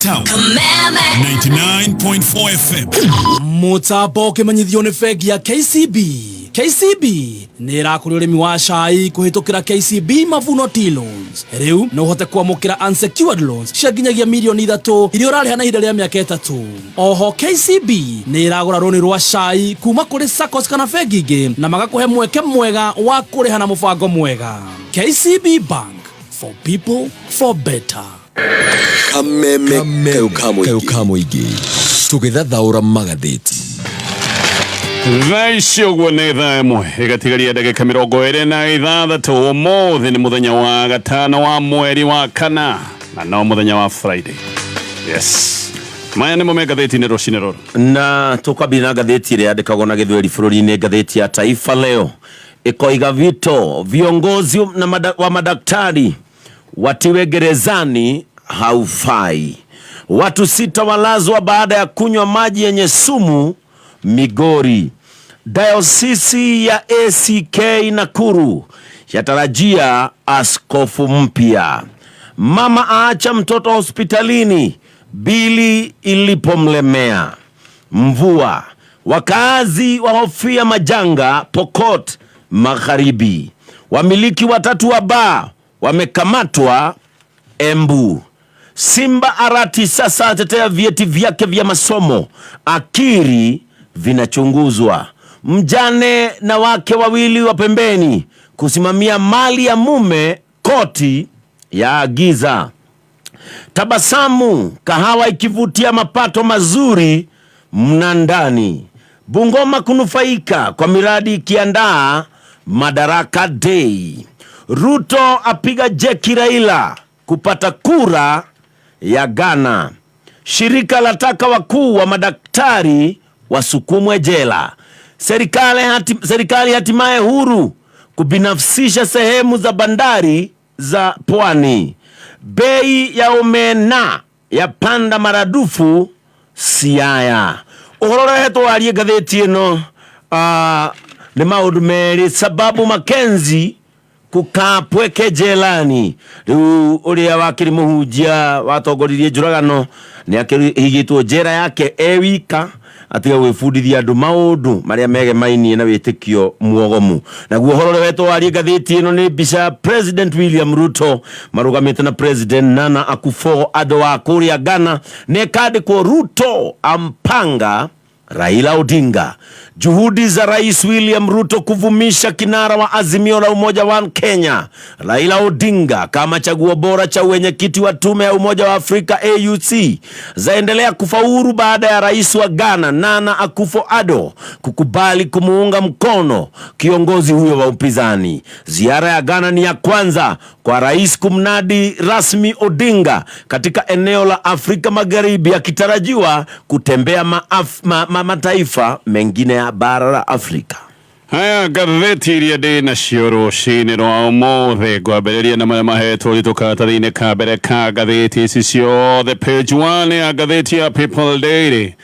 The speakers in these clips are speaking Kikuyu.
Town. 99.4 FM. Mũtambo ũkĩmenyithio nĩ bengi ya KCB. KCB nĩ ĩrakũria ũrĩmi wa cai kũhĩtũkĩra KCB Mavuno Tea Loans. Rĩu no ũhote kwamũkĩra unsecured loans cia nginyagia mirioni 3 iria ũrarĩha na ihinda rĩa mĩaka 3. Oho KCB nĩ ĩragũra rũni rwa cai kuma kũrĩ SACCOS kana bengi ingĩ na magakũhe mweke mwega wa kũrĩha na mũbango mwega. KCB Bank, for people, for better. Kameme kayo ka mũingĩ tũgĩthathaũra magathĩti. Thaa ici ũguo nĩ thaa 1 ĩgatigaria ndagĩka 26. Ũmũthĩ nĩ mũthenya wa gatano wa mweri wa kana na no mũthenya wa Friday. Yes, maya nĩmo me ngathĩti-inĩ rũcinĩ rũrũ. Na tũkwambia na ngathĩti ĩrĩa yandĩkagwo na Gĩthweri bũrũri-inĩ, ngathĩti ya Taifa Leo ĩkoiga vito viongozi na wa madaktari watiwe gerezani haufai. Watu sita walazwa baada ya kunywa maji yenye sumu Migori. Dayosisi ya ACK Nakuru yatarajia askofu mpya. Mama aacha mtoto hospitalini bili ilipomlemea. Mvua, wakazi wahofia majanga Pokot Magharibi. Wamiliki watatu wa baa wamekamatwa Embu. Simba Arati sasa atetea vyeti vyake vya masomo, akiri vinachunguzwa. Mjane na wake wawili wa pembeni kusimamia mali ya mume, koti ya agiza. Tabasamu kahawa ikivutia mapato mazuri mnandani. Bungoma kunufaika kwa miradi ikiandaa Madaraka Day. Ruto apiga jeki Raila kupata kura ya Ghana. Shirika lataka wakuu wa madaktari wasukumwe jela. Serikali hatimaye huru kubinafsisha sehemu za bandari za pwani. Bei ya omena yapanda maradufu Siaya. Ũhoro ũrehetwo warie ngathĩti ĩno nĩ maũndũ merĩ, sababu Mackenzie kukaa pweke jelani. Rĩu ũrĩa wakĩrĩ mũhunjia watongoririe njũragano nĩ akĩhigĩtwo njera yake e wika atige gwĩbundithia andũ maũndũ marĩa megemainie na wĩtĩkio muogomu. Naguo ũhoro ũrĩa wetwo warie ngathĩti ĩno nĩ mbica ya President William Ruto marũgamĩte na President Nana Akufo-Addo wa kũrĩa Ghana, nĩ ĩkandĩkwo Ruto ampanga Raila Odinga. Juhudi za Rais William Ruto kuvumisha kinara wa Azimio la Umoja One Kenya Raila Odinga kama chaguo bora cha uenyekiti wa tume ya Umoja wa Afrika AUC zaendelea kufaulu baada ya rais wa Ghana Nana Akufo-Addo kukubali kumuunga mkono kiongozi huyo wa upinzani. Ziara ya Ghana ni ya kwanza kwa rais kumnadi rasmi Odinga katika eneo la Afrika Magharibi, akitarajiwa kutembea mataifa mengine ya bara la Afrika. Haya, ngathĩti iria ndĩ nacio rũcinĩ rwa ũmũthĩ, ngwambĩrĩria na marĩa mahetwo ũritũ karatathi-inĩ ka mbere ka ngathĩti ici ciothe, page 1 ya ngathĩti ya People Daily.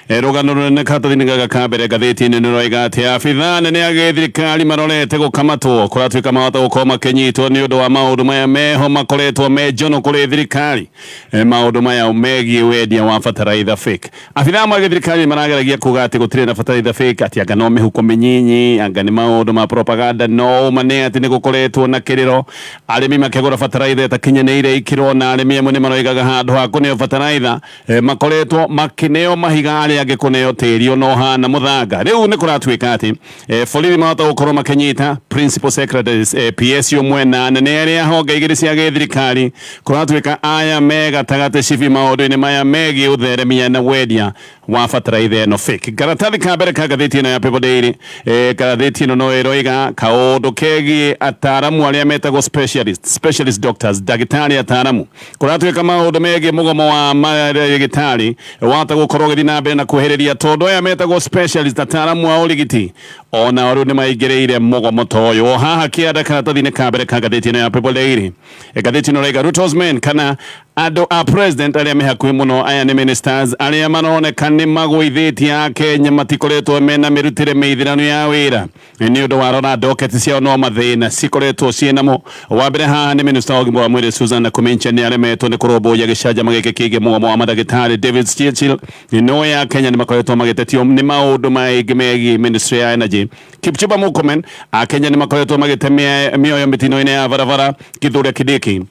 Rũgano rũnene karatathi-inĩ gaka ka mbere ngathĩti-inĩ nĩ rũroiga atĩ abithaa nene a gĩthirikari marorete gũkamatwo. Kũratuĩka mahota gũkorwo makĩnyitwo nĩ ũndũ wa maũndũ maya meho makoretwo me njono kũrĩ thirikari. Maũndũ maya megiĩ wendia wa bataraitha fake. Abithaa ma gĩthirikari marageragia kuga atĩ gũtirĩ na bataraitha fake, atĩ anga no mĩhuko mĩnyinyi, anga nĩ maũndũ ma propaganda, no ũma nĩ atĩ nĩ gũkoretwo na kĩrĩro arĩmi makĩgũra bataraitha ĩtakinyanĩire ikĩro, na arĩmi amwe nĩ maroigaga handũ ha kũneo bataraitha makoretwo makĩneo mahiga, arĩa angĩ kũneo tĩri ona ũhana mũthanga. Rĩu nĩ kũratuĩka atĩ borithi mahota gũkorwo makĩnyita principal secretaries, PS ũmwe na anene arĩa honge igĩrĩ cia gĩthirikari. Kũratuĩka aya me gatagatĩ cibi maũndũ-inĩ maya megiĩ ũtheremia na wendia wa bataraitha ĩno fake. Karatathi ka mbere ka ngathĩti ĩno ya People Daily, ngathĩti ĩno no ĩroiga kaũndũ kegiĩ ataramu arĩa metagwo specialist doctors, ndagĩtarĩ ataramu. Kũratuĩka maũndũ megiĩ mũgomo wa marĩgĩtarĩ wahota gũkorwo ũgĩthiĩ na mbere na kwehereria, tondũ aya metagwo specialist, ataramu a ũrigiti, ona rĩu nĩ maingĩrĩire mũgomo ta ũyũ. O haha kĩanda karatathi-inĩ ka mbere ka ngathĩti ĩno ya People Daily, ngathĩti ĩno ĩroiga Ruto's men kana Andũ a president arĩa me hakuhĩ mũno, aya nĩ ministers arĩa maroneka nĩ magũithĩtie Akenya, matikoretwo mena mĩrutĩre mĩithĩranu ya wĩra, nĩ ũndũ warora docket ciao no mathĩna cikoretwo ciĩnamo. Wa mbere haha nĩ minister wa ũgima wa mwĩrĩ Susan Nakhumicha, nĩ aremetwo nĩ kũrũmbũiya gĩcanjama gĩkĩ kĩgiĩ mũgomo wa mandagĩtarĩ David Churchill. No ya Kenya nĩ makoretwo magĩtetio nĩ maũndũ maingĩ megiĩ ministry ya energy. Kipchumba Murkomen, Akenya nĩ makoretwo magĩte mĩoyo mĩtino-inĩ ya barabara. Kithure Kindiki,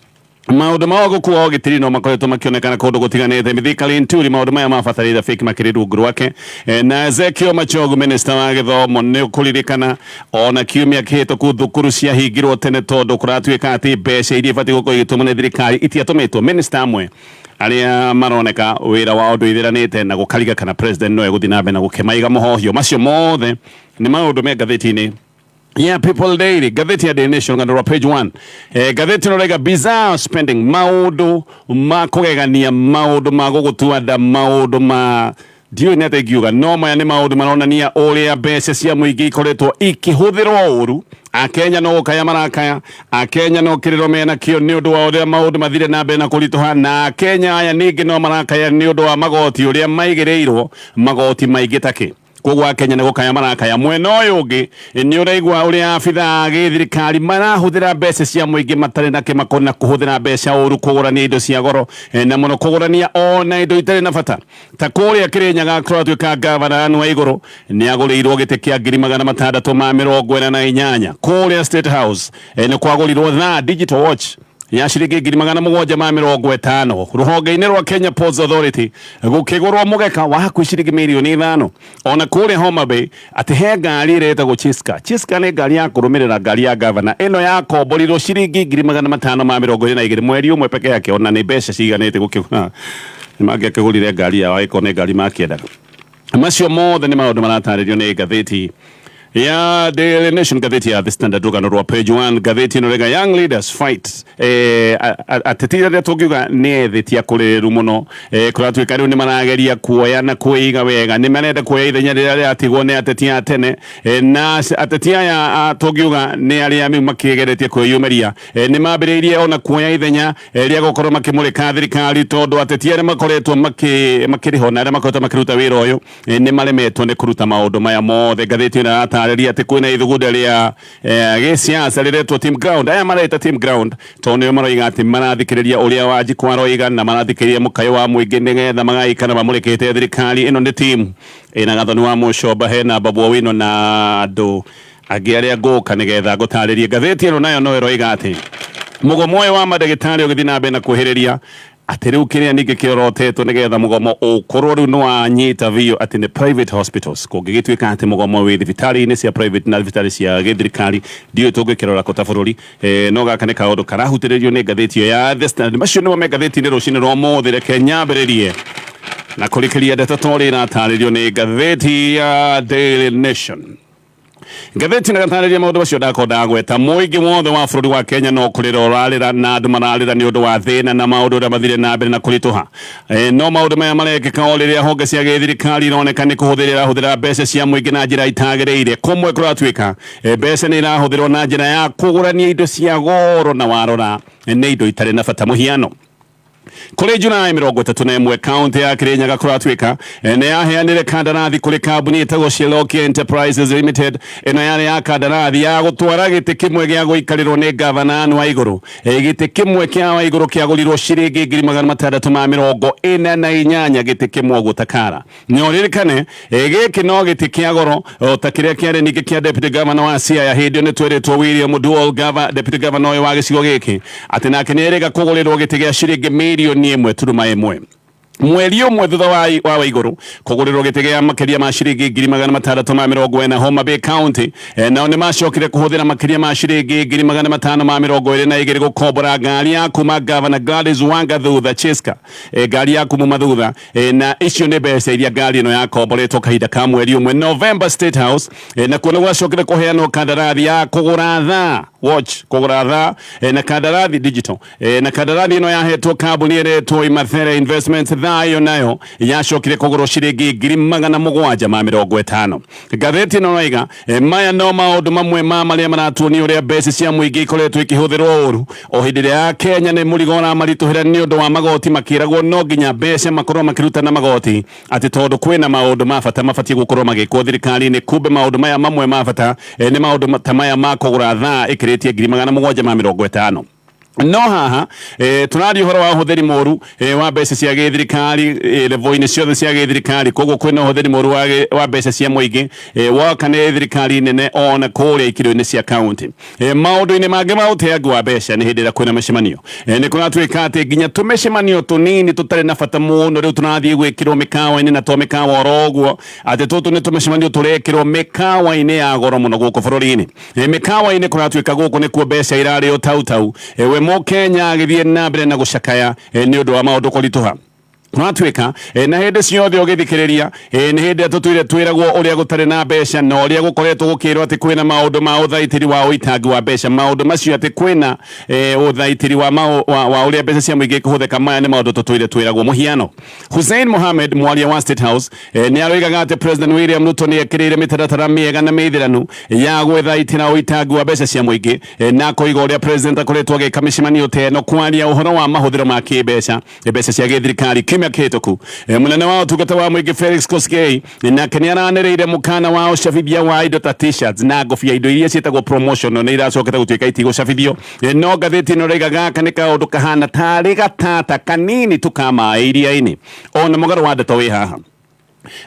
maũndũ ma gũkua ũgitĩri no makoretwo makĩonekana kũndũ gũtiganĩte. Mithika Linturi, maũndũ maya mabatarĩte fake makĩrĩ rungu rwake. Na Ezekiel Machogu, minister wa gĩthomo, nĩ ũkũririkana ona kiumia kĩhĩtũku thukuru ciahingirwo tene tondũ kũratuĩka atĩ mbeca iria ibatiĩ gũkorwo igĩtũmwo nĩ thirikari itiatũmĩtwo. Minister amwe arĩa maroneka wĩra wao ndũithĩranĩte na gũkariga kana president no egũthiĩ na mbere na gũkĩmaiga mũhohio. Macio mothe nĩ maũndũ me ngathĩti-inĩ ya People Daily. Ngathĩti ya Daily Nation, ng'ano rwa page 1, ngathĩti ĩno raiga bizarre spending, maũndũ ma kũgegania, maũndũ ma gũgũtua nda, maũndũ ma ndiũĩ nĩ atĩa ingiuga, no maya nĩ maũndũ maronania ũrĩa mbeca cia mũingĩ ikoretwo ikĩhũthĩrwo ũru. Akenya no gũkaya marakaya, Akenya no kĩrĩro menakĩo nĩ ũndũ wa ũrĩa maũndũ mathire na mbere na kũritũha, na Akenya aya ningĩ no marakaya nĩ ũndũ wa magoti ũrĩa maigĩrĩirwo, magoti maingĩ takĩ. Koguo Akenya nĩ gũkaya marakaya. Mwena ũyũ ũngĩ nĩ ũraigua ũrĩa abithaa a gĩthirikari marahũthĩra mbeca cia mũingĩ matarĩ na kĩmako, na kũhũthĩra mbeca ũru kũgũrania indo cia goro, na mũno kũgũrania ona indo itarĩ na bata. Ta kũrĩa Kĩrĩnyaga kũratuĩka gavana Anne Waigũrũ nĩ agũrĩirwo gĩtĩ kĩa 648,000. Kũrĩa State House nĩ kwagũrirwo thaa digital watch ya ciringi 750,000. Rũhonge-inĩ rwa Kenya Ports Authority gũkĩgũrwo mũgeka wa hakuhĩ ciringi mirioni 5. Ona kũrĩa Homa Bay atĩ he ngari ĩretagwo Chiska. Chiska nĩ ngari ya kũrũmĩrĩra ngari ya gavana, ĩno yakomborirwo ciringi 522,000 mweri ũmwe peke yake. Ona nĩ mbeca ciganĩte gũkĩgũra, nĩ mangĩakĩgũrire ngari yao angĩkorwo nĩ ngari makĩendaga. Macio mothe nĩ maũndũ maratarĩrio nĩ ngathĩti ya Daily Nation. Ngathĩti ya The Standard, rũgano rwa page 1, ngathĩti ĩno rĩga young leaders fight, ateti arĩa tũngiuga nĩ ethĩ ti akũrĩrĩru mũno, kũratuĩka rĩu nĩ marageria kuoya na kwĩiga wega, nĩ marenda kuoya ithenya rĩrĩa rĩratigwo nĩ ateti a tene, na ateti aya tũngiuga nĩ arĩa rĩu makĩgeretie kwĩyumĩria, nĩ mambĩrĩirie ona kuoya ithenya rĩa gũkorwo makĩmũrĩka thirikari, tondũ ateti arĩa makoretwo makĩrĩho na arĩa makoretwo makĩruta wĩra ũyũ nĩ maremetwo nĩ kũruta maũndũ maya mothe. Ngathĩti ĩno ĩratarĩria atĩ kwĩna ithugunda rĩa gĩsiasa rĩretwo Team Ground. Aya mareta Team Ground tondũ nĩo maroiga atĩ marathikĩrĩria ũrĩa Wanjikũ aroiga na marathikĩrĩria mũkayo wa mũingĩ nĩgetha magaikara mamũrĩkĩte thirikari ĩno. Nĩ team ĩna Gathoni wa Mũcomba, hena Babu Owino na andũ angĩ arĩa ngũka nĩgetha ngũtarĩrie. Ngathĩti ĩno nayo no ĩroiga atĩ mũgomo ũyũ wa mandagĩtarĩ ũgĩthiĩ na mbere na kwĩhĩrĩria, atĩ rĩu kĩrĩa ningĩ kĩorotetwo nĩgetha mũgomo ũkorwo rĩu nĩ wanyita biũ atĩ nĩ private hospitals. Kũngĩgĩtuĩka atĩ mũgomo wĩ thibitarĩ-inĩ cia private na thibitarĩ cia gĩthirikari, ndiũĩ tũngĩkĩrora kũ ta bũrũri. No gaka nĩ kaũndũ karahutĩrĩrio nĩ ngathĩti ĩyo ya The Standard. Macio nĩmo me ngathĩti-inĩ rũcinĩ rwa ũmũthĩ. Reke nyambĩrĩrie na kũrikĩria ndeto ta ũrĩa iratarĩrio nĩ ngathĩti ya Daily Nation. Ngathĩti na gatarĩria maũndũ macio ndakorwo ndagweta. Mũingĩ wothe wa bũrũri wa Kenya no kũrĩra ũrarĩra, na andũ mararĩra nĩ ũndũ wa thĩna na maũndũ ũrĩa mathire na mbere na kũritũha. No maũndũ maya marekĩka o rĩrĩa honge cia gĩthirikari ironeka nĩ kũhũthĩra irahũthĩra mbeca cia mũingĩ na njĩra itagĩrĩire. Kũmwe kũratuĩka mbeca nĩ irahũthĩrwo na njĩra ya kũgũrania indo cia goro, na warora nĩ indo itarĩ na bata. Mũhiano, kũrĩ Julai 31, kaunti ya Kirinyaga kũratuĩka nĩ yaheanire kandarathi kũrĩ kambuni ĩtagwo Sheloki Enterprises Limited. Ĩno yarĩ ya kandarathi ya gũtwara gĩtĩ kĩmwe gĩa gũikarĩrwo nĩ gavana Anne Waigũrũ. Gĩtĩ kĩmwe kĩa Waigũrũ kĩagũrirwo ciringi 648,000, gĩtĩ kĩmwe ũguo takara. Na ũririkane gĩkĩ no gĩtĩ kĩa goro o ta kĩrĩa kĩarĩ ningĩ kĩa deputy governor wa Siaya. Hĩndĩ ĩyo nĩ twĩrĩtwo William Oduol, deputy governor ũyũ wa gĩcigo gĩkĩ, atĩ nake nĩ erĩga kũgũrĩrwo gĩtĩ gĩa ciringi mirioni 1.1. Mweri ũmwe thutha wa Waigũrũ kũgũrĩrwo gĩtĩ gĩa makĩria ma ciringi 640,000, Homa Bay County nao nĩ macokire kũhũthĩra makĩria ma ciringi 522,000 gũkombora ngari ya kuma Governor Gladys Wanga thutha, Chiska, ngari ya kumuma thutha, na icio nĩ mbeca iria ngari ĩno yakomboretwo kahinda ka mweri ũmwe. November, State House nakuo nĩ gwacokire kũheanwo kandarathi ya kũgũra thaa. Watch, kũgũra thaa na kandarathi digital, na kandarathi ĩno yahetwo kambuni ĩretwo Imathere Investments. Thaa ĩyo nayo yacokire kũgũrwo ciringi 750,000. Ngathĩti ĩno raiga maya no maũndũ mamwe ma marĩa maratuonia ũrĩa mbeca cia mũingĩ ikoretwo ikĩhũthĩrwo ũru, o hĩndĩ ĩrĩa ya Kenya nĩ mũrigo ũramaritũhĩra nĩ ũndũ wa magoti, makĩragwo no nginya mbeca makorwo makĩruta na magoti atĩ tondũ kwĩna maũndũ ma bata mabatiĩ gũkorwo magĩkwo thirikari-inĩ. Kumbe maũndũ maya mamwe ma bata nĩ maũndũ ta maya ma kũgũra thaa ĩkĩrĩtie 750,000. No haha tũraria ũhoro wa ũhũthĩri mũru wa mbeca cia gĩthirikari, level-inĩ ciothe cia gĩthirikari. Koguo kwĩna ũhũthĩri mũru wa mbeca cia mũingĩ, woka nĩ thirikari nene ona kũrĩa ikĩro-inĩ cia kaunti. Maũndũ-inĩ mangĩ ma ũteangu wa mbeca nĩ hĩndĩ ĩrĩa kwĩna mĩcemanio. Nĩ kũratuĩka atĩ nginya tũmĩcemanio tũnini tũtarĩ na bata mũno rĩu tũrathiĩ gwĩkĩrwo mĩkawa-inĩ, na to mĩkawa oro ũguo, atĩ tũtũ nĩ tũmĩcemanio tũrekĩrwo mĩkawa-inĩ ya goro mũno gũkũ bũrũri-inĩ. Mĩkawa-inĩ kũratuĩka gũkũ nĩkuo mbeca irarĩo tau tau, we Mũkenya agĩthiĩ na mbere na gũcakaya nĩ ũndũ wa maũndũ kũritũha. Kũratuĩka na hĩndĩ ciothe ũgĩthikĩrĩria, nĩ hĩndĩ ĩrĩa tũtũire twĩragwo ũrĩa gũtarĩ na mbeca na ũrĩa gũkoretwo gũkĩrwo atĩ kwĩna maũndũ ma ũthaitĩri wa ũitangi wa mbeca, maũndũ macio atĩ kwĩna ũthaitĩri wa ũrĩa mbeca cia mũingĩ ikũhũthĩka. Maya nĩ maũndũ tũtũire twĩragwo. Mũhiano, Hussein Mohamed, mwaria wa State House, nĩ aroigaga atĩ President William Ruto nĩ ekĩrĩire mĩtaratara mĩega na mĩithĩranu ya gwĩthaitĩra ũitangi wa mbeca cia mũingĩ, na akoiga ũrĩa president akoretwo agĩka mĩcemanio ta ĩno kwaria ũhoro wa mahũthĩro ma kĩmbeca, mbeca cia gĩthirikari. Kiumia kĩhĩtũku, mũnene wa ũtungata wa mũingĩ Felix Koskei nake nĩ aranĩrĩire mũkana wa ũcabithia wa indo ta T-shirts na ngobia, indo iria ciĩtagwo promotion nĩ iracokete gũtuĩka itigũcabithio. No ngathĩti ĩno ĩraiga gaka nĩ kaũndũ kahana tarĩ gatata kanini tu ka maĩ iria-inĩ. Ona mũgarũ wa ndeto wĩ haha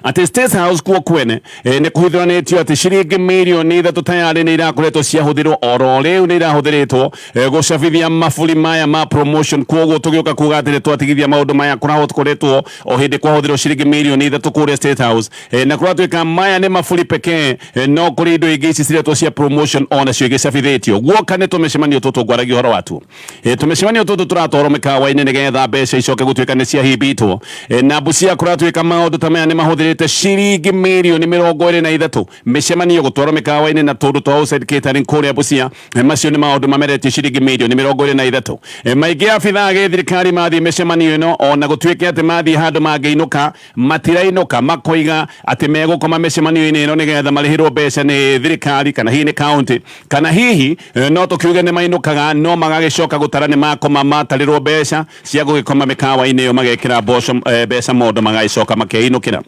atĩ State House kuo kwene nĩ kũhithũranĩtio atĩ ciringi 3 mirioni tayarĩ nĩ irakoretwo ciahũthĩrwo oro rĩu, nĩ irahũthĩrĩtwo gũcabithia maburi maya ma promotion. Koguo tũgĩũka kuga atĩ nĩ twatigithia maũndũ maya, kũrakoretwo o hĩndĩ kwahũthĩrwo ciringi 3 mirioni kũrĩa State House, na kũratuĩka maya nĩ maburi pekee, no kũrĩ indo ingĩ ici ciretwo cia promotion onacio igĩcabithĩtio. Guoka nĩ tũmĩcemanio tũtũ ngwaragia ũhoro watuo, tũmĩcemanio tũtũ tũratwarwo mĩkawa-inĩ nĩgetha mbeca icoke gũtuĩka nĩ ciahimbitwo. Na Busia kũratuĩka maũndũ ta maya nĩ mahũthĩrĩte ciringi 23 mirioni mĩcemanio gũtwarwo mĩkawa-inĩ na tũndũ twa outside catering kũrĩa Busia. Macio nĩ maũndũ mameretie ciringi 23 mirioni. Maingĩ abithaa a gĩthirikari mathiĩ mĩcemanio ĩno, ona gũtuĩke atĩ mathiĩ handũ mangĩinũka, matirainũka, makoiga atĩ megũkoma mĩcemanio-inĩ ĩno nĩgetha marĩhĩrwo mbeca nĩ thirikari kana hihi nĩ county, kana hihi no tũkiuge nĩ mainũkaga no magagĩcoka gũtara nĩ makoma matarĩrwo mbeca cia gũgĩkoma mĩkawa-inĩ ĩyo, magekĩra mboco mbeca mondo, magagĩcoka makeinũkĩra.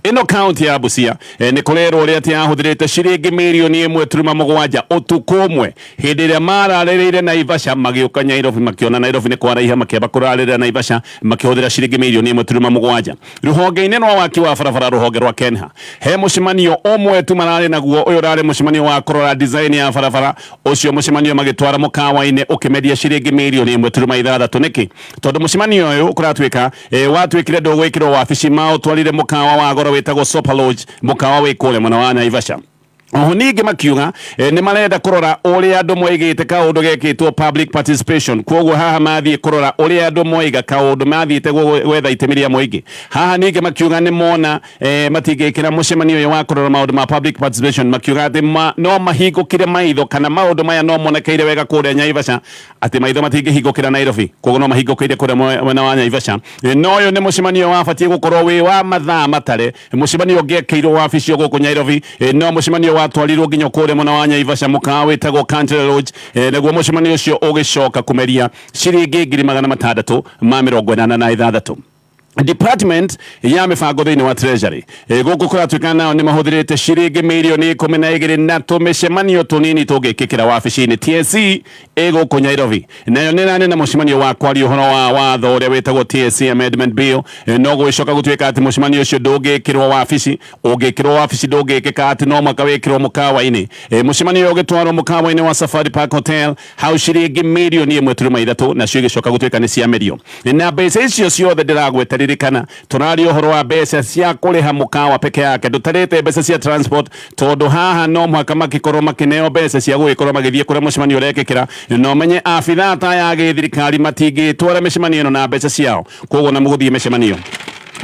Ĩno kaunti ya Busia nĩ kũrerwo ũrĩa atĩ yahũthĩrĩte ciringi 1.7 mirioni ũtukũ ũmwe hĩndĩ ĩrĩa mararĩrĩire Naivasha. Magĩũka Nairobi, makĩona Nairobi nĩ kwaraiha, makĩamba kũrarĩrĩra Naivasha, makĩhũthĩra ciringi 1.7 mirioni. Rũhonge-inĩ rwa waki wa barabara, rũhonge rwa Kenha, he mũcemanio ũmwe tu mararĩ naguo. Ũyũ ũrarĩ mũcemanio wa kũrora design ya barabara. Ũcio mũcemanio magĩtwara mũkawa-inĩ ũkĩmeria ciringi 1.6 mirioni. Nĩkĩ? Tondũ mũcemanio ũyũ kũratuĩka watuĩkire ndũgwĩkĩrwo wabici, maũtwarire mũkawa wa goro wĩtagwo Sopa Lodge, mũkawa wĩ kũrĩa mwena wa Naivasha. Oho ningĩ makiuga nĩ marenda kũrora ũrĩa andũ moigĩte kaũndũ gekĩtwo public participation. Koguo haha mathiĩ kũrora ũrĩa andũ moiga kaũndũ mathiĩte gwetha itemi rĩa mũingĩ. Haha ningĩ makiuga nĩ mona matingĩkĩra mũcemanio ũyũ wa kũrora maũndũ ma public participation, makiuga atĩ no mahingũkire maitho kana maũndũ maya no monekeire wega kũrĩa Naivasha, atĩ maitho matingĩhingũkĩra Nairobi, koguo no mahingũkĩire kũrĩa mwena wa Naivasha. No ũyũ nĩ mũcemanio wabatiĩ gũkorwo wĩ wa mathaa matare, mũcemanio ũngĩekĩirwo wabici o gũkũ Nairobi, no mũcemanio watwarirwo nginya kũrĩa mwena wa Naivasha, mũkawa wĩtagwo Country Lodge, naguo mũcemanio ũcio ũgĩcoka kũmeria ciringi 686,000. Department ya mibango thĩinĩ wa Treasury, gũkũ kũratuĩka nao nĩ mahũthĩrĩte ciringi 12 mirioni na tũmĩcemanio tũnini tũngĩkĩkĩra wabici-inĩ. TSC ĩ gũkũ Nairobi nayo nĩ ĩrarĩ na mũcemanio wa kwaria ũhoro wa watho ũrĩa wĩtagwo TSC Amendment Bill, no gũgĩcoka gũtuĩka atĩ mũcemanio ũcio ndũngĩkĩrwo wabici, ũngĩkĩrwo wabici ndũngĩkĩka, atĩ no mũhaka wĩkĩrwo mũkawa-inĩ. Mũcemanio ũyũ ũgĩtwarwo mũkawa-inĩ wa Safari Park Hotel hau, ciringi 1.3 mirioni nacio igĩcoka gũtuĩka nĩ ciamerio. Na mbeca icio ciothe ndĩragweta, ririkana tũraria ũhoro wa mbeca cia kũrĩha mũkawa peke yake, ndũtarĩte mbeca cia transport, tondũ haha no mũhaka makĩkorwo makĩneo mbeca cia gũgĩkorwo magĩthiĩ kũrĩa mũcemanio ũrekĩkĩra. Na ũmenye abithaa ta aya a gĩthirikari matingĩtwara mĩcemanio ĩno na mbeca ciao, koguo na mũgũthiĩ mĩcemanio.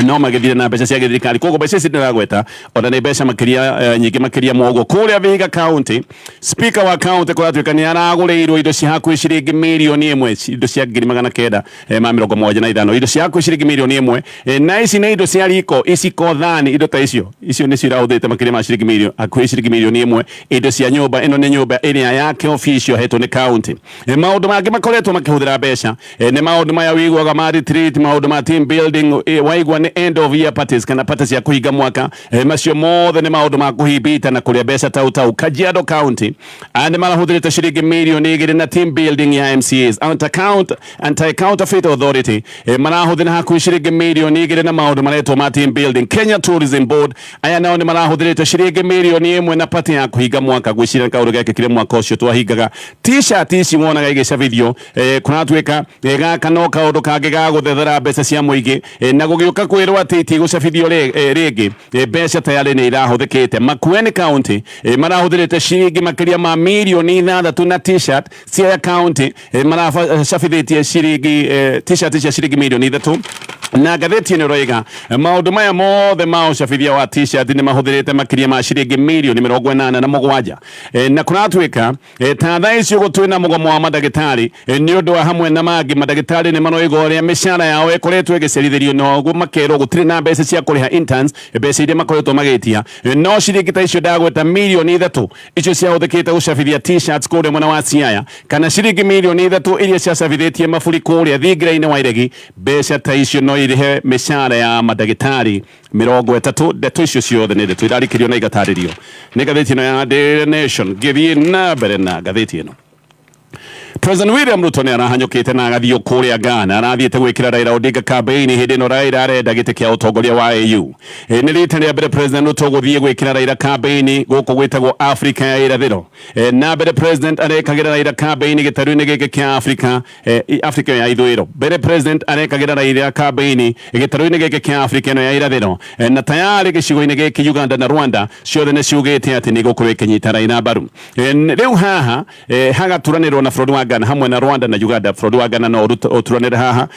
No magĩthire na mbeca cia gĩthirikari. Koguo mbeca ici ndĩragweta ona nĩ mbeca makĩria, nyingĩ makĩria moguo. Kũrĩa Vihiga County, speaker wa county kũratuĩka nĩ aragũrĩirwo indo cia hakuhĩ ciringi mirioni 1, indo cia 975,000, indo cia hakuhĩ ciringi mirioni 1. Na ici nĩ indo cia riko, iciko, thani, indo ta icio. Icio nĩcio irahũthĩrĩte makĩria ma ciringi mirioni, hakuhĩ ciringi mirioni 1, indo cia nyũmba. Ĩno nĩ nyũmba ĩrĩa yake official hetwo nĩ county. Maũndũ mangĩ makoretwo makĩhũthĩra mbeca, nĩ maũndũ maya wiguaga ma retreat, maũndũ ma team building, waigua nĩ end of year parties kana party cia kũhinga mwaka. Macio mothe nĩ maũndũ ma kũhimbita na kũrĩa mbeca tau tau. Kajiado County, aya nĩ marahũthĩrĩte ciringi mirioni 2 na team building ya MCAs. Anti Counterfeit Authority, marahũthĩra hakuhĩ ciringi mirioni 2 na maũndũ maretwo ma team building. Kenya Tourism Board, aya nao nĩ marahũthĩrĩte ciringi mirioni 1 na party ya kũhinga mwaka. Gwĩciria nĩ kaũndũ gekĩkire mwaka ũcio twahingaga. T-shirt ici wonaga igĩcabithio, kũratuĩka, gaka no kaũndũ kangĩ ga gũthethera mbeca cia mũingĩ. Na gũgĩũka kwĩrwo atĩ itigũcabithio rĩngĩ, mbeca tayarĩ nĩ irahũthĩkĩte. Makueni County, marahũthĩrĩte ciringi makĩria ma mirioni 6 na T-shirt cia county. Maracabithĩtie ciringi, T-shirt cia ciringi mirioni 3. Na ngathĩti ĩno ĩroiga maũndũ maya mothe ma ũcabithia wa T-shirt nĩ mahũthĩrĩte makĩria ma ciringi mirioni 87. Na kũratuĩka, ta thaa ici ũguo twĩna mũgomo wa mandagĩtarĩ, nĩ ũndũ wa hamwe na mangĩ, mandagĩtarĩ nĩ maroiga ũrĩa mĩcara yao ĩkoretwo ĩgĩcerithĩrio, na ũguo makerwo gũtirĩ na mbeca cia kũrĩha interns, mbeca iria makoretwo magĩtia. No ciringi ta icio ndagweta, mirioni 3 icio ciahũthĩkĩte gũcabithia T-shirts kũrĩa mwena wa Siaya, kana ciringi mirioni 3 iria ciacabithĩtie maburi kũrĩa thingira-inĩ wa Iregi, mbeca ta icio no irĩhe mĩcara ya mandagĩtarĩ 30. Ndeto icio ciothe nĩ ndeto irarikĩrio na igatarĩrio nĩ ngathĩti ĩno ya Daily Nation. Ngĩthiĩ na mbere na ngathĩti ĩno, President William Ruto nĩ arahanyũkĩte na agathiĩ kũrĩa Ghana. Arathiĩte gwĩkĩra Raila Odinga campaign hĩndĩ ĩno Raila arenda gĩtĩ kĩa ũtongoria wa AU. Nĩ rita rĩa mbere President Ruto gũthiĩ gwĩkĩra Raila campaign gũkũ gwĩtagwo Afrika ya irathĩro. Na mbere President arekagĩra Raila campaign gĩtarũ-inĩ gĩkĩ kĩa Afrika, Afrika ya ithũĩro. Mbere President arekagĩra Raila campaign gĩtarũ-inĩ gĩkĩ kĩa Afrika ĩno ya irathĩro. Na tayarĩ gĩcigo-inĩ gĩkĩ Uganda na Rwanda ciothe nĩ ciugĩte atĩ nĩ igũkorwo ikĩnyita Raila mbaru. Rĩu haha, hagaturanĩrwo na bũrũri wa Ghana hamwe na Rwanda na Uganda. Bũrũri wa Ghana no ũturanĩre haha,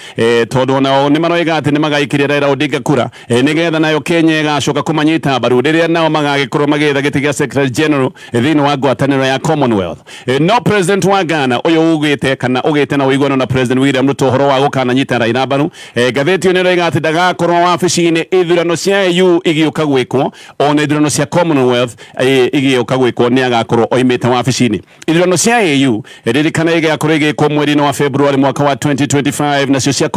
tondũ onao nĩ maroiga atĩ nĩ magaikĩria Raila Odinga kura, nĩgetha nayo Kenya ĩgacoka kũmanyita mbaru rĩrĩa nao magagĩkorwo magĩetha gĩtĩ gĩa Secretary General thĩinĩ wa ngwatanĩro ya Commonwealth. No President wa Ghana ũyũ ugĩte kana ũgĩte na ũiguano na President William Ruto ũhoro wa gũkananyita Raila mbaru. Ngathĩti ĩyo nĩ ĩroiga atĩ ndagakorwo wabici-inĩ ithurano cia AU igĩũka gwĩkwo, ona ithurano cia Commonwealth igĩũka gwĩkwo nĩ agakorwo oimĩte wabici-inĩ. Ithurano cia AU, ririkana, igakorwo igĩkwo mweri-inĩ wa February mwaka wa 2025, nacio cia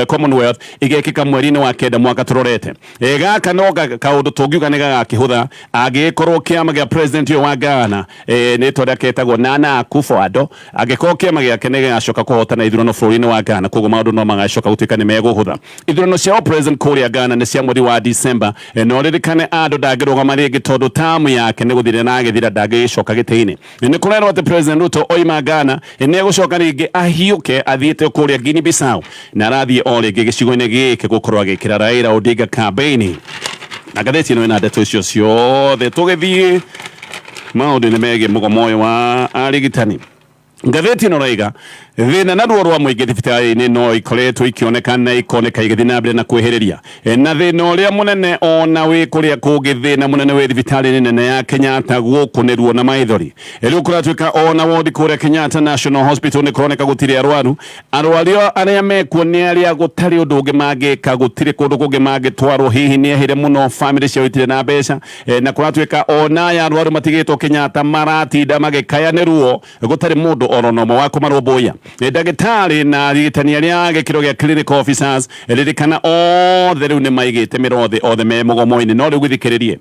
Commonwealth igekĩka mweri-inĩ wa kenda mwaka tũrorete. Gaka no kaũndũ tũngiuga nĩ gagakĩhũtha angĩgĩkorwo kĩama gĩa president ũyũ wa Ghana, nĩ tondũ ketagwo Nana Akufo-Addo, angĩkorwo kĩama gĩake nĩ gĩgacoka kũhotana ithurano bũrũri-inĩ wa Ghana. Koguo maũndũ no magacoka gũtuĩka nĩ megũhũtha. Ithurano cia president kũrĩa Ghana nĩ cia mweri wa December. No ririkane andũ ndangĩrũgama rĩngĩ tondũ tamu yake nĩ gũthira na agĩthira, ndangĩgĩcoka gĩtĩ-inĩ. Nĩ kũrerwo atĩ President Ruto oima Ghana nĩ egũcoka rĩngĩ ahiũke athiĩte kũrĩa Guinea Bissau, na arathiĩ o rĩngĩ gĩcigo-inĩ gĩkĩ gũkorwo agĩkĩra Raila Odinga campaign. Na ngathĩti ĩno ĩna ndeto icio ciothe. Tũgĩthiĩ maũndũ-inĩ megiĩ mũgomo ũyũ wa arigitani, ngathĩti ĩno raiga thĩna na ruo rwa mũingĩ thibitarĩ-inĩ no ikoretwo ikĩoneka na ikoneka igĩthiĩ na mbere na kwĩhĩrĩria. Na thĩna ũrĩa mũnene ona wĩ kũrĩa kũngĩ, thĩna mũnene wĩ thibitarĩ-inĩ nene ya Kenyatta gũkũ nĩ ruo na maithori. Rĩu kũratuĩka ona wodi kũrĩa Kenyatta National Hospital nĩ kũroneka gũtirĩ arwaru. Arwaru arĩa mekuo nĩ arĩa gũtarĩ ũndũ ũngĩ mangĩka, gũtirĩ kũndũ kũngĩ mangĩtwarwo, hihi nĩ ehĩre mũno, family ciao itirĩ na mbeca. Na kũratuĩka ona aya arwaru matigĩtwo Kenyatta maratinda magĩkaya nĩ ruo, gũtarĩ mũndũ oro na ũmwe wa kũmarũmbũiya. Ndagĩtarĩ na arigitani arĩa a gĩkĩro gĩa clinical officers, ririkana othe rĩu nĩ maigĩte mĩro thĩ, othe me mũgomo-inĩ. No rĩu gĩthikĩrĩrie,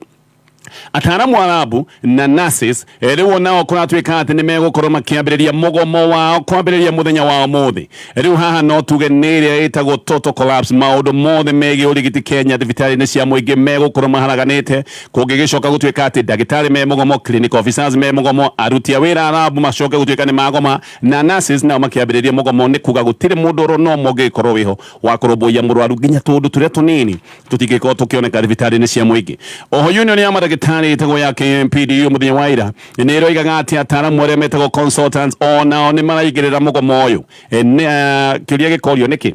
ataaramu a rabu na nurses, rĩu onao kũratuĩka atĩ nĩ megũkorwo makĩambĩrĩria mũgomo wao kwambĩrĩria mũthenya wa ũmũthĩ. Rĩu haha no tuge nĩ ĩrĩa ĩtagwo total collapse. Maũndũ mothe megiĩ ũrigiti Kenya thibitarĩ-inĩ cia mũingĩ megũkorwo maharaganĩte kũngĩgĩcoka gũtuĩka atĩ ndagĩtarĩ me mũgomo, clinical officers me mũgomo, aruti a wĩra a rabu macoke gũtuĩka nĩ magoma, na nurses nao makĩambĩrĩria mũgomo. Nĩ kuga gũtirĩ mũndũ oro no ũmwe ũngĩgĩkorwo wĩho wa kũrũmbũiya mũrwaru, nginya tũũndũ tũrĩa tũnini tũtingĩkorwo tũkĩoneka thibitarĩ-inĩ cia mũingĩ. Oho union ya mandagĩtarĩ ĩtagwo ya KMPDU mũthenya wa ira nĩ ĩroigaga atĩ ataaramu arĩa metagwo consultants onao nĩ maraingĩrĩra mũgomo ũyũ. Nĩ kĩũria gĩkorio nĩkĩ.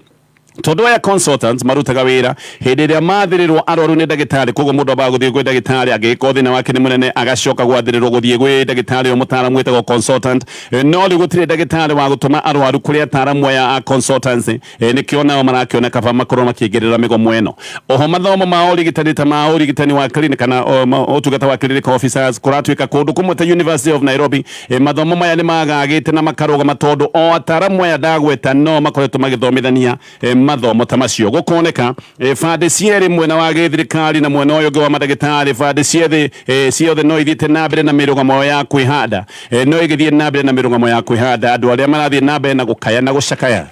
Tondu aya consultants marutaga wira hindi ĩrĩa mathĩrĩrwo arwaru nĩ ndagĩtarĩ. Koguo mũndũ ambaga gũthiĩ kwĩ ndagĩtarĩ, angĩgĩkorwo thĩna wake nĩ mũnene agacoka gwathĩrĩrwo gũthiĩ gwĩ ndagĩtarĩ ũyũ mũtaaramu wĩtagwo consultant. No rĩu gũtirĩ ndagĩtarĩ wa gũtũma arwaru kũrĩ ataaramu aya a consultants. Nĩkĩo nao marakĩona kaba makorwo makĩingĩrĩra mĩgomo ĩno. Oho mathomo ma ũrigitani ta ma ũrigitani wa clinic kana ũtungata wa clinical officers, kũratuĩka kũndũ kũmwe ta University of Nairobi, mathomo maya nĩ magagĩte na makarũgama tondũ o ataaramu aya ndagweta no makoretwo magĩthomithania mathomo ta macio. Gũkoneka bandĩ cierĩ, mwena wa gĩthirikari na mwena ũyũ ũngĩ wa mandagĩtarĩ, bandĩ ciothe ciothe no ithiĩte na mbere na mĩrũgamo ya kwĩhanda, no ĩgĩthiĩ na mbere na mĩrũgamo ya kwĩhanda. Andũ arĩa marathiĩ na mbere na gũkaya na gũcakaya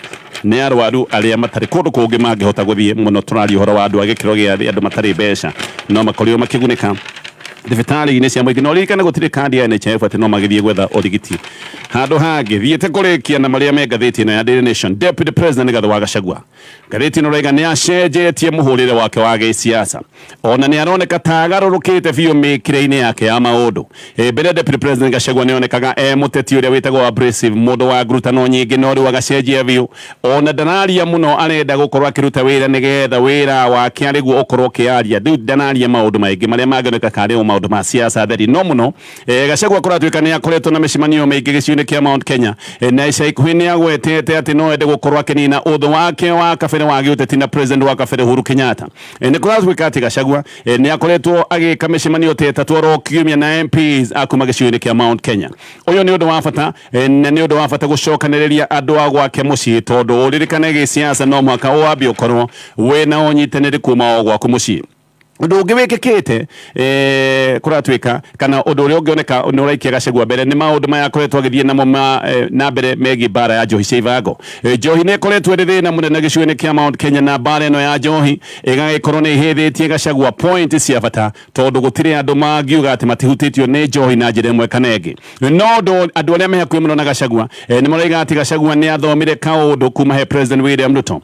nĩ arwaru arĩa matarĩ kũndũ kũngĩ mangĩhota gũthiĩ mũno. Tũraria ũhoro wa andũ a gĩkĩro gĩa thĩ, andũ matarĩ mbeca no makorirwo makĩgunĩka thibitarĩ-inĩ cia mũingĩ. No ririkane gũtirĩ kandi ya NHIF atĩ no magĩthiĩ gwetha ũrigiti handũ hangĩ. Thiĩte kũrĩkia na marĩa me ngathĩti ĩno ya Daily Nation. Deputy President Rigathi wa Gachagua, ngathĩti ĩno raiga nĩ acenjetie mũhũrĩre wake wa gĩsiasa, ona nĩ aroneka ta agarũrũkĩte biũ mĩkĩre-inĩ yake ya maũndũ. Mbere Deputy President Gachagua nĩ onekaga e mũteti ũrĩa wĩtagwo abrasive, mũndũ wa ngurutano nyingĩ, no rĩu agacenjia biũ, ona ndanaria mũno. Arenda gũkorwo akĩruta wĩra nĩgetha wĩra wake arĩguo ũkorwo ũkĩaria. Rĩu ndanaria maũndũ maingĩ marĩa mangĩoneka karĩ o maũndũ ma siasa theri. No mũno Gachagua kũratuĩka nĩ akoretwo na mĩcemanio mĩingĩ gĩcigo-inĩ kĩa Mount Kenya, na ica ikuhĩ nĩ agwetete atĩ no ende gũkorwo akĩnina ũthũ wake wa kabere wa gĩũteti na president wa kabere Uhuru Kenyatta. Nĩ kũratuĩka atĩ Gachagua nĩ akoretwo agĩka mĩcemanio ta ĩtatũ oro kiumia na MPs a kuma gĩcigo-inĩ kĩa Mount Kenya. Ũyũ nĩ ũndũ wa bata, na nĩ ũndũ wa bata gũcokanĩrĩria andũ a gwake mũciĩ, tondũ ũririkane gĩsiasa no mũhaka wambe ũkorwo wĩna ũnyitanĩri kuma o gwaku mũciĩ. Ũndũ ũngĩ wĩkĩkĩte, kũratuĩka kana ũndũ ũrĩa ũngĩoneka nĩ ũraikia Gachagua mbere nĩ maũndũ maya akoretwo agĩthiĩ namo ma, na mbere megiĩ mbara ya njohi cia ibango. Njohi nĩ ĩkoretwo ĩrĩ thĩna mũnene gĩcigo-inĩ kĩa Mount Kenya, na mbara ĩno ya njohi ĩgagĩkorwo nĩ ĩhĩthĩtie Gachagua point cia bata, tondũ gũtirĩ andũ mangiuga atĩ matihutĩtio nĩ njohi na njĩra ĩmwe kana ĩngĩ. No ũndũ andũ arĩa me hakuhĩ mũno na Gachagua nĩ maroiga atĩ Gachagua nĩ athomire kaũndũ kuma he President William Ruto,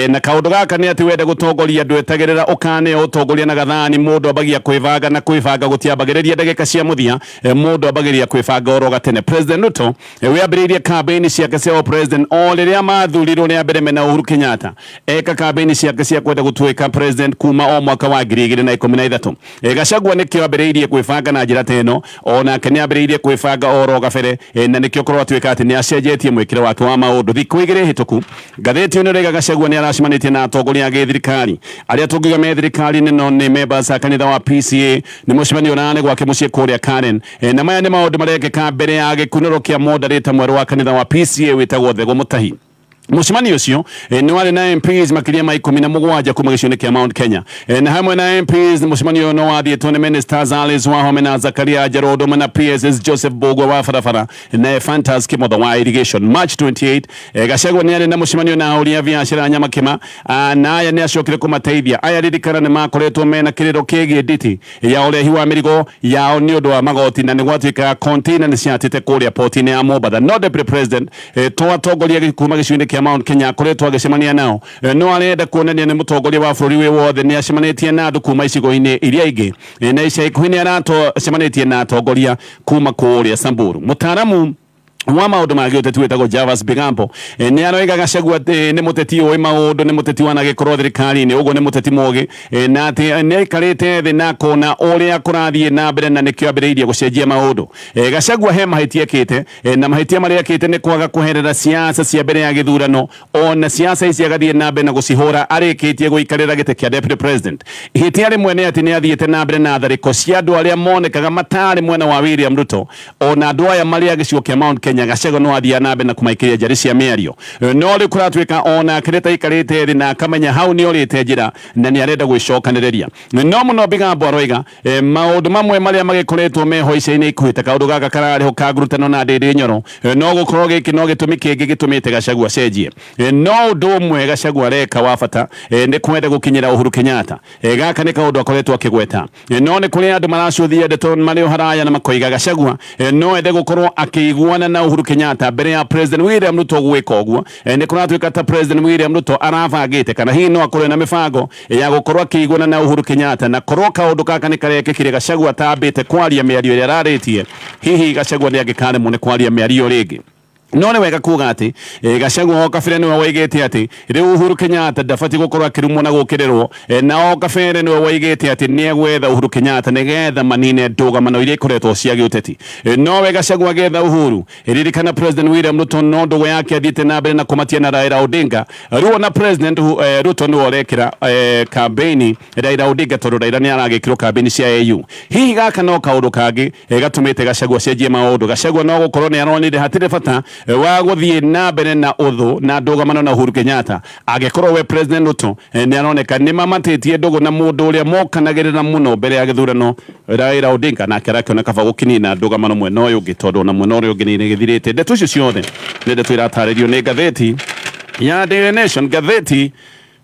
na kaũndũ gaka nĩ atĩ wenda gũtongoria ndwetagĩrĩra ũkaneo ũtongoria na gathani. Mũndũ ambagia kwĩbanga, na kwĩbanga gũtiambagĩrĩria ndagĩka cia mũthia, mũndũ ambagĩrĩria kwĩbanga oro gatene. President Ruto wĩambĩrĩirie campaign ciake cia president o rĩrĩa mathurirwo rĩa mbere mena Uhuru Kenyatta. Eka campaign ciake cia kwenda gũtuĩka president kuma o mwaka wa 2013. Gachagua nĩkĩo ambĩrĩirie kwĩbanga na njĩra ta ĩno, onake nĩ ambĩrĩirie kwĩbanga oro gabere, na nĩkĩo kũratuĩka atĩ nĩ acenjetie mwĩkĩre wake wa maũndũ. Thikũ 2 hĩtũku, ngathĩti ĩno ĩraiga Gachagua nĩ aracemanĩtie na atongoria a gĩthirikari arĩa tũngiuga me thirikari-inĩ no nĩ members a kanitha wa PCA. Nĩ mũcemanio ũrarĩ gwake mũciĩ kũrĩa Karen, na maya nĩ maũndũ marekĩka mbere ya gĩkunũro kĩa moderator mwerũ wa kanitha wa PCA wĩtagwo Thegũ Mũtahi. Mũcemanio ũcio nĩ warĩ na MPs makĩria ma 17 kuma gĩcigo-inĩ kĩa Mount Kenya, na hamwe na MPs mũcemanio ũyũ no wathiĩtwo nĩ ministers Alice Wahome na Zakaria Njerũ, ũndũ ũmwe na PSs Joseph Mbugua wa barabara na Ephantus Kimotho wa irrigation. March 28, Gachagua nĩ arĩ na mũcemanio na ahũri a biacara Nyamakima, na aya nĩ acokire kũmateithia. Aya ririkana nĩ makoretwo mena kĩrĩro kĩgiĩ nditi ya ũrehi wa mĩrigo yao nĩ ũndũ wa magoti, na nĩ gwatuĩkaga container nĩ ciatĩte kũrĩa port-inĩ ya Mombatha. No Deputy President to atongoria kuma gĩcigo-inĩ kĩa Mount Kenya akoretwo agĩcemania nao, no arenda kuonania nĩ mũtongoria wa bũrũri wĩ wothe. Nĩ acemanĩtie na andũ kuma icigo-inĩ iria ingĩ, na ica ikuhĩ nĩ aracemanĩtie na atongoria kuma kũrĩa Samburu. Mũtaaramu wa maũndũ ma gĩũteti wĩtagwo Javas Bigambo nĩ aroiga Gachagua nĩ mũteti ũĩ maũndũ, nĩ mũteti wanagĩkorwo thirikari-inĩ, ũguo nĩ mũteti mũgĩ, na atĩ nĩ aikarĩte thĩ na akona ũrĩa kũrathiĩ na mbere, na nĩkĩo ambĩrĩirie gũcenjia maũndũ. Gachagua he mahĩtia ekĩte, na mahĩtia marĩa ekĩte nĩ kwaga kweherera siasa cia mbere ya gĩthurano, ona siasa ici agathiĩ na mbere na gũcihũra arĩkĩtie gũikarĩra gĩtĩ kĩa Deputy President. Ihĩtia rĩmwe nĩ atĩ nĩ athiĩte na mbere na tharĩko cia andũ arĩa monekaga matarĩ mwena wa William Ruto, ona andũ aya marĩ a gĩcigo kĩa Mount Kenya. Gachagua no athiaga na mbere na kũmaikĩria njarĩ cia mĩario, no rĩu kũratuĩka onake nĩ taikarĩte thĩ na akamenya hau nĩ orĩte njĩra na nĩ arenda gwĩcokanĩrĩria. No mũno Bigambo aroiga maũndũ mamwe marĩa magĩkoretwo meho ica-inĩ ikuhĩ ta kaũndũ gaka kararĩho ka ngurutano na Ndĩndĩ Nyoro, no gũkorwo gĩkĩ no gĩtũmi kĩngĩ gĩtũmĩte Gachagua acenjie. No ũndũ ũmwe Gachagua areka wa bata nĩ kwenda gũkinyĩra Uhuru Kenyatta. Gaka nĩ kaũndũ akoretwo akĩgweta, no nĩ kũrĩ andũ maracũthia ndeto marĩ o haraya na makoiga Gachagua no ende gũkorwo akĩiguana na Uhuru Kenyatta mbere ya President William Ruto gwĩka ũguo. Nĩ kũratuĩka ta President William Ruto arabangĩte kana hihi no akorwo na mĩbango ya gũkorwo akĩiguana na Uhuru Kenyatta, na korwo kaũndũ gaka nĩ karekĩkire Gachagua atambĩte kwaria mĩario ĩrĩa ararĩtie, hihi Gachagua nĩ angĩkaremwo nĩ kwaria mĩario rĩngĩ. No nĩ wega kuga atĩ Gachagua o kabere nĩwe woigĩte atĩ rĩu Uhuru Kenyatta ndabatiĩ gũkorwo akĩrumwo na gũkĩrĩrwo, na o kabere nĩwe woigĩte atĩ nĩ egwetha Uhuru Kenyatta nĩgetha manine ndũgamano iria ikoretwo cia gĩũteti. Nowe Gachagua agĩetha Uhuru, ririkana President William Ruto no ndũgũ yake athiĩte na mbere na kũmatia na Raila Odinga. Rĩu ona President Ruto nĩwe ũrekĩra kambĩini Raila Odinga tondũ Raila nĩ aragĩkĩrwo kambĩini cia AU. Hihi gaka no kaũndũ kangĩ gatũmĩte Gachagua acenjie maũndũ. Gachagua no gũkorwo nĩ aronire hatirĩ bata wa gũthiĩ na mbere na ũthũ na ndũgamano na Uhuru Kenyatta, angĩkorwo we President Ruto nĩ aroneka nĩ mamatĩtie ndũgũ na mũndũ ũrĩa mokanagĩrĩra mũno mbere ya gĩthurano, Raila Odinga, nake arakĩona kaba gũkĩnina ndũgamano mwena ũyũ ũngĩ, tondũ ona mwena ũrĩa ũngĩ nĩ gĩthirĩte. Ndeto icio ciothe nĩ ndeto iratarĩrio nĩ ngathĩti ya Daily Nation, ngathĩti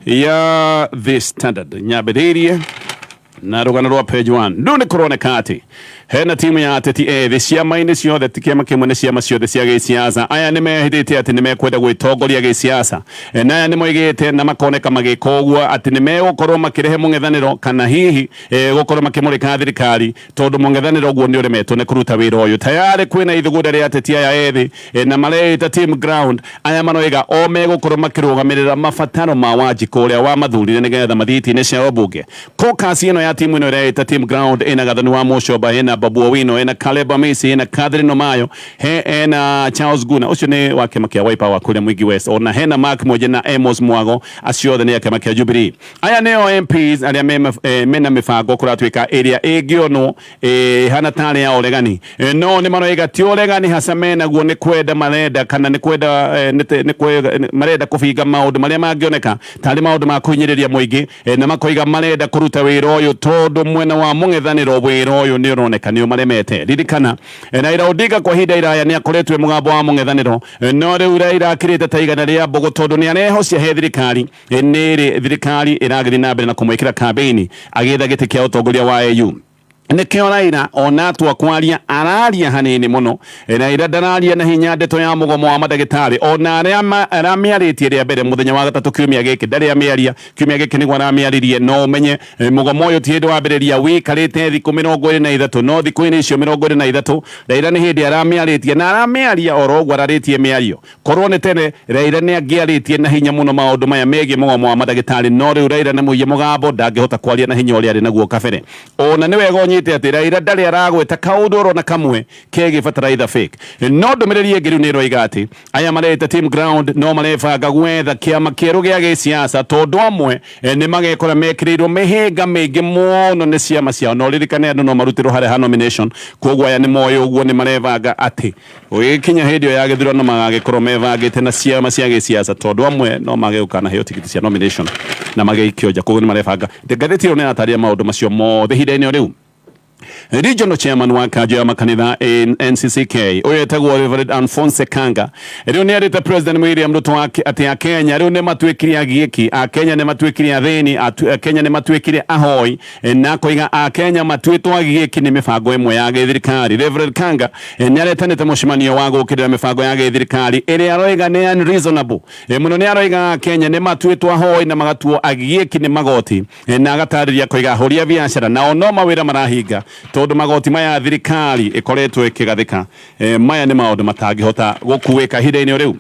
ya The Standard. Nyambĩrĩirie na rũgano rwa page 1. Rĩu nĩ kũroneka atĩ hena timu ya ateti ethĩ ciama-inĩ ciothe, ti kĩama kĩmwe, nĩ ciama ciothe cia gĩsiasa. Aya nĩ mehĩtĩte atĩ nĩ mekwenda gwĩtongoria gĩsiasa, na aya nĩ moigĩte na makoneka magĩka ũguo atĩ nĩ megũkorwo makĩrehe mũng'ethanĩro kana hihi gũkorwo makĩmũrĩka thirikari, tondũ mũng'ethanĩro ũguo nĩ ũremetwo nĩ kũruta wĩra ũyũ. Tayarĩ kwĩna ithugunda rĩa ateti aya ethĩ, na mareĩta team ground. Aya maroiga o megũkorwo makĩrũgamĩrĩra mabataro ma Wanjikũ ũrĩa wamathurire nĩgetha mathiĩ itĩ-inĩ cia ũmbunge. Caucus ĩno ya timu ĩno ĩreĩta team ground ĩna Gathoni wa Mũcomba, ĩna Babu Owino, ĩna Caleb Amisi, ĩna Catherine Omayo, he ena Charles Guna, ũcio nĩ wa kĩama kĩa Wiper wa kũrĩa Mwingi West, ona hena Mark Mwenje na Amos Mwago, acio othe nĩ a kĩama kĩa Jubilee. Aya nĩo MPs arĩa mena mĩbango kũratuĩka ĩrĩa ĩngĩonwo hana tarĩ ya ũregani, no nĩ maroiga ti ũregani haca menaguo, nĩ kwenda marenda kana nĩ kwenda marenda kũbinga maũndũ marĩa mangĩoneka tarĩ maũndũ ma kũhinyĩrĩria mũingĩ, na makoiga marenda kũruta wĩra ũyũ tondũ mwena wa mũng'ethanĩro wĩra ũyũ nĩ ũroneka nĩ ũmaremete. Ririkana Raila Odinga kwa ihinda iraya nĩ akoretwo mũgambo wa mũng'ethanĩro, no rĩu Raila akĩrĩte ta igana rĩa mbũgũ tondũ nĩ arehocia he thirikari, nĩ thirikari ĩragĩthiĩ na mbere na kũmwĩkĩra kambĩini agĩetha gĩtĩ kĩa ũtongoria wa AU. Nĩkĩo Raila ona atua kwaria araria hanini mũno. Raila ndararia na hinya ndeto ya mũgomo wa mandagĩtarĩ, ona arĩa aramĩarĩtie rĩa mbere mũthenya wa gatatũ kiumia gĩkĩ ndarĩ amĩaria. Kiumia gĩkĩ nĩguo aramĩaririe, no ũmenye mũgomo ũyũ ti hĩndĩ wambĩrĩria, wĩikarĩte thikũ 23, no thikũ-inĩ icio 23 Raila nĩ hĩndĩ aramĩarĩtie, na aramĩaria oro ũguo ararĩtie mĩario. Korwo nĩ tene Raila nĩ angĩarĩtie na hinya mũno maũndũ maya megiĩ mũgomo wa mandagĩtarĩ, no rĩu Raila nĩ mũiye mũgambo, ndangĩhota kwaria na hinya ũrĩa arĩ naguo kabere. Ona nĩ wega ũnyite atĩ Raila ndarĩ aragweta kaũndũ orona kamwe kegiĩ bataraitha fake. No ndũmĩrĩri ĩngĩ rĩu nĩ ĩroiga atĩ aya mareta team ground no marebanga gwetha kĩama kĩerũ gĩa gĩsiasa, tondũ amwe nĩ magekora mekĩrĩirwo mĩhĩnga mĩingĩ mũno nĩ ciama ciao, na ũririkane andũ no marutĩrwo harĩa ha nomination. Koguo aya nĩ moĩ ũguo, nĩ marebanga atĩ gũgĩkinya hĩndĩ ĩyo ya gĩthurano magagĩkorwo mebangĩte na ciama cia gĩsiasa, tondũ amwe no mage gũkanaheo tigiti cia nomination na magĩikio nja. Koguo nĩ marebanga. Ngathĩti ĩyo nĩ ĩratarĩria maũndũ macio mothe ihinda-inĩ o rĩu. Regional chairman wa kanjo ya makanitha NCCK ũyũ etagwo Reverend Alphonse Kanga rĩu nĩ arĩte President William Ruto atĩ Akenya rĩu nĩ matuĩkire agiĩki, Akenya nĩ matuĩkire athĩni, Akenya nĩ matuĩkire ahoi, na akoiga Akenya matuĩtwo agiĩki nĩ mĩbango ĩmwe ya gĩthirikari. Reverend Kanga nĩ aretanĩte mũcemanio wa gũkĩrĩra mĩbango ya gĩthirikari ĩrĩa aroiga nĩ unreasonable mũno. Nĩ aroiga Akenya nĩ matuĩtwo ahoi na magatuo agiĩki nĩ magoti, na agatarĩria koiga ahũri a biacara nao no mawĩra marahinga tondũ magoti maya thirikari ĩkoretwo ĩkĩgathĩka, maya nĩ maũndũ matangĩhota gũkuĩka ihinda-inĩ rĩu.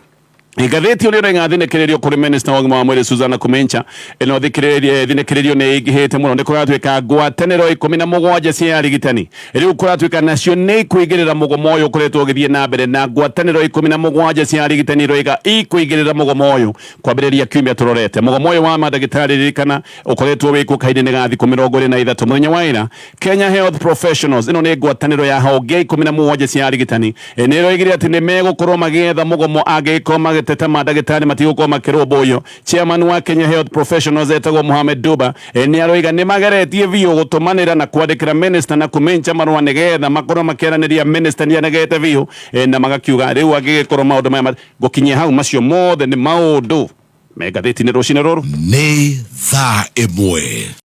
Ngathĩti ũrĩa ũraiga thinĩkĩrĩrio kũrĩ minister wa ũgima wa mwĩrĩ Susanna Kumencha, ĩno thinĩkĩrĩrio nĩ ĩingĩhĩte mũno. Nĩ kũratuĩka ngwatanĩro 17 cia arigitani rĩu kũratuĩka nacio nĩ ikũingĩrĩra mũgomo ũyũ ũkoretwo ũgĩthiĩ na mbere, na ngwatanĩro 17 cia arigitani iroiga ikũingĩrĩra mũgomo ũyũ kwambĩrĩria kiumia tũrorete. Mũgomo ũyũ wa mandagĩtarĩ, ririkana, ũkoretwo wĩkwo kahinda-inĩ ga thikũ 23. Mũthenya wa ira Kenya Health Professionals, ĩno nĩ ngwatanĩro ya honge 17 cia arigitani, nĩ ĩroigire atĩ nĩ megũkorwo magĩetha mũgomo angĩgĩkorwo magĩteta mandagĩtarĩ matigũkorwo makĩrũmbũiyo. Chairman wa Kenya Health Professionals etagwo Mohamed Duba, nĩ aroiga nĩ mageretie biũ gũtũmanĩra na kwandĩkĩra minister na kũmencha marũa nĩgetha makorwo makĩaranĩria. Minister nĩ anegete biũ, na magakiuga rĩu angĩgĩkorwo maũndũ maya gũkinyia hau, macio mothe nĩ maũndũ me ngathĩti-inĩ rũcinĩ rũrũ. Nĩ thaa 1.